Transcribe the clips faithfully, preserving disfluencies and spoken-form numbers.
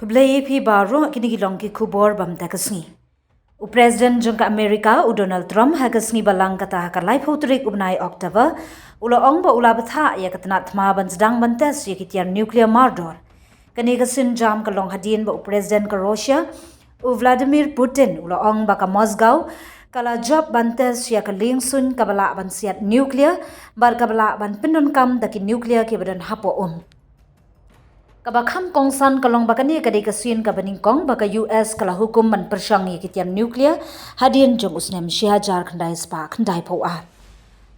Khublei ïa phi baroh, kine ki long ki khubor bam ta ka sngi. U President jong ka America, u Donald Trump, ha ka sngi Balang kata ha ka laiphew tarik u bnai October, u la ong ba u la bthah ïa ka tnat thma ban sdang ban test ïa ki tiar nuclear mardor. Kane ka sienjam ka long hadien ba u President ka Russia, u Vladimir Putin, u la ong ba ka Moscow ka la jop ban test ïa ka liengsuiñ kaba lah ban siat nuclear, bad kaba lah ban pyndonkam da ki nuclear kiba don hapoh um. Kaba kham kongsan ka long ba kane ka dei ka sien kaba nyngkong ba ka U S ka la hukum ban pyrshang ïa ki tiar nuclear hadien jong u snem shi hajar khyndai spah khyndai phew ar.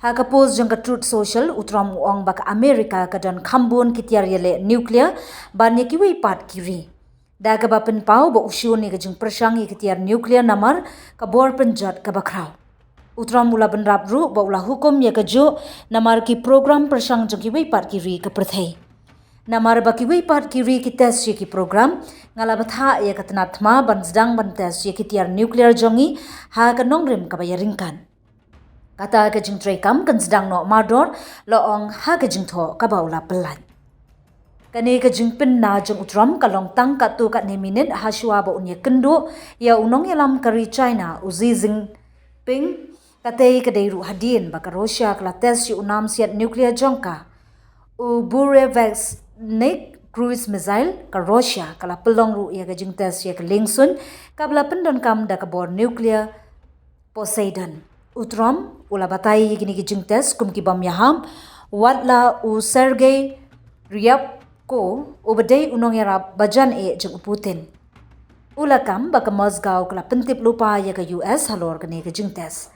Ha ka post jong ka Truth Social, u Trump u ong ba ka America ka don kham bun ki tiar ïaleh nuclear ban ïa kiwei pat ki ri. Da kaba pynpaw ba u shun ïa ka jingpyrshang ïa ki tiar nuclear namar ka bor pynjot kaba khraw. U Trump u la bynrap ruh ba u la hukum ïa kajuh namar ki program pyrshang jong kiwei pat ki ri ka pyrthei. Namar ba kiwei pat ki ri ki test ïa ki program, nga la bthah ïa ka tnat thma ban sdang ban test ïa ki tiar nuclear jong ngi ha ka nongrim kaba ïaryngkat. Kata ka jingtreikam kan sdang noh mardor, la ong ha ka jingthoh kaba u la pyllait. Kane ka jingpynna jong u Trump ka long tang katto katne minit hashwa ba un ïakynduh ïa u nongïalam ka ri China, u Xi Jinping. Katei ka dei ruh hadien ba ka Russia ka la test ïa u nam siat nuclear jong ka. U Burevestnik cruise missile ka Russia ka la pynlong ruh ïa ka jingtest ïa ka liengsuiñ kaba la pyndonkam da ka bor nuclear Poseidon. U Trump u la batai ïa kine ki jingtest kum ki bym ïahap, wat la u Sergei Ryabko, uba dei u nongïarap bajan eh jong u Putin. U la kam ba ka Moscow ka la pyntip lypa ïa ka U S halor kane ka jingtest.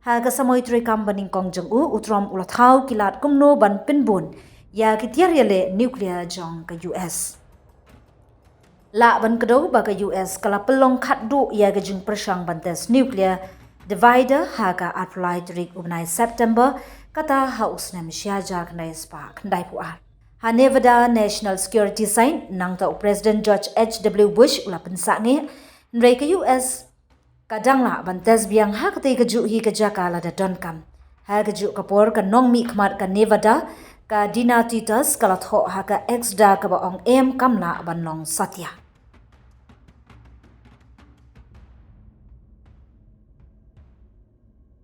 Ha ka samoi treikam ba nyngkong jong u, u Trump u la thaw ki lad kumno ban pynbun ïa ki tiar ïaleh nuclear jong ka U S. Lah ban kdew ba ka U S ka la pynlong khatduh ïa ka jingpyrshang ban test nuclear divider ha ka arphew lai tarik u bnai September, kata ha u snem shi hajar khyndai spah khyndai phew ar. Ha Nevada National Security Site, nangta u President George H W Bush u la pynsangeh, hynrei ka U S ka dang lah ban test biang ha katei kajuh hi ka jaka lada donkam. Ha kajuh ka por ka nongmihkhmat ka Nevada, ka Dina Titus ka la thoh ha ka X da kaba ong em kam lah ban long satia.